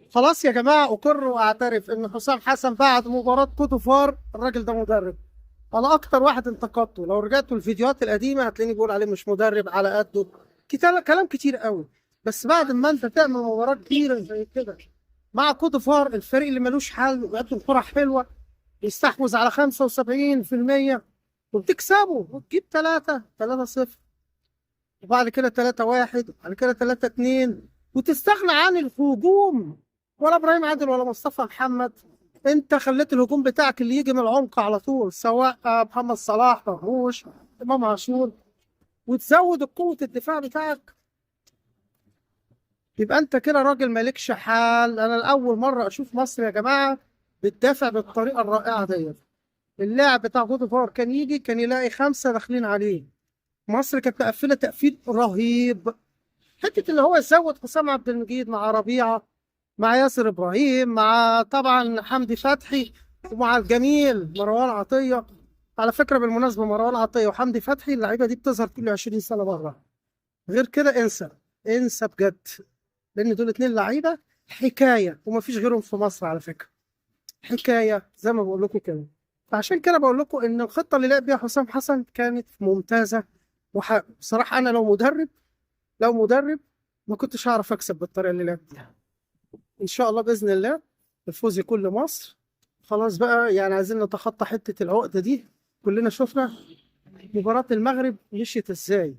خلاص يا جماعة، اقر واعترف ان حسام حسن بعد مباراة كوتوفار الراجل ده مدرب. انا اكتر واحد انتقدته، لو رجعتوا الفيديوهات القديمة هتلاقيني بقول عليه مش مدرب على قده، كلام كتير قوي. بس بعد ما انت تعمل مباراة كبيرة زي كده مع كوتوفار، الفريق اللي ملوش حل وبيقدم كره حلوة، بيستحوذ على 75% وبتكسبه وتجيب 3-0، وبعد كده 3-1، وبعد كده 3-2، وتستغنى عن الهجوم، ولا ابراهيم عادل ولا مصطفى محمد. انت خليت الهجوم بتاعك اللي يجي من العمق على طول، سواء محمد صلاح، مرموش، امام عاشور، وتزود قوة الدفاع بتاعك، يبقى انت كده راجل مالكش حال. انا الاول مرة اشوف مصر يا جماعة بتدافع بالطريقة الرائعة ديت. اللاعب بتاع كوت كان يجي كان يلاقي 5 داخلين عليه. مصر كانت مقفلة تقفيل رهيب. حتة اللي هو يزود حسام عبد المجيد مع ربيعة، مع ياسر ابراهيم، مع طبعا حمدي فتحي، ومع الجميل مروان عطية. على فكرة بالمناسبة مروان عطية وحمدي فتحي اللعيبة دي بتظهر كل 20 سنة بره، غير كده انسى، انسى بجد، لان دول 2 لعيبة حكاية ومفيش غيرهم في مصر على فكرة، حكاية زي ما بقول لكم كده. فعشان كده بقول لكم ان الخطة اللي لعب بيها حسام حسن كانت ممتازة، بصراحة انا لو مدرب ما كنتش هعرف اكسب بالطريقة اللي لعب بيها. ان شاء الله باذن الله الفوز يكون لمصر. خلاص بقى، عايزين نتخطى حتة العقدة دي. كلنا شفنا مباراة المغرب مشيت ازاي،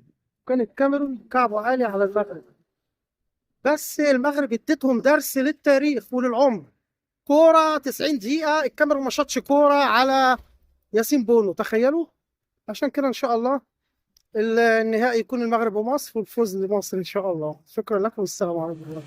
كان الكاميرون كعبه عالي على المغرب، بس المغرب اديتهم درس للتاريخ وللعمر. كورة 90 دقيقة الكاميرون ما شاطش كورة على ياسين بونو، تخيلوا. عشان كده ان شاء الله النهائي يكون المغرب ومصر، والفوز لمصر ان شاء الله. شكرا لكم والسلام عليكم.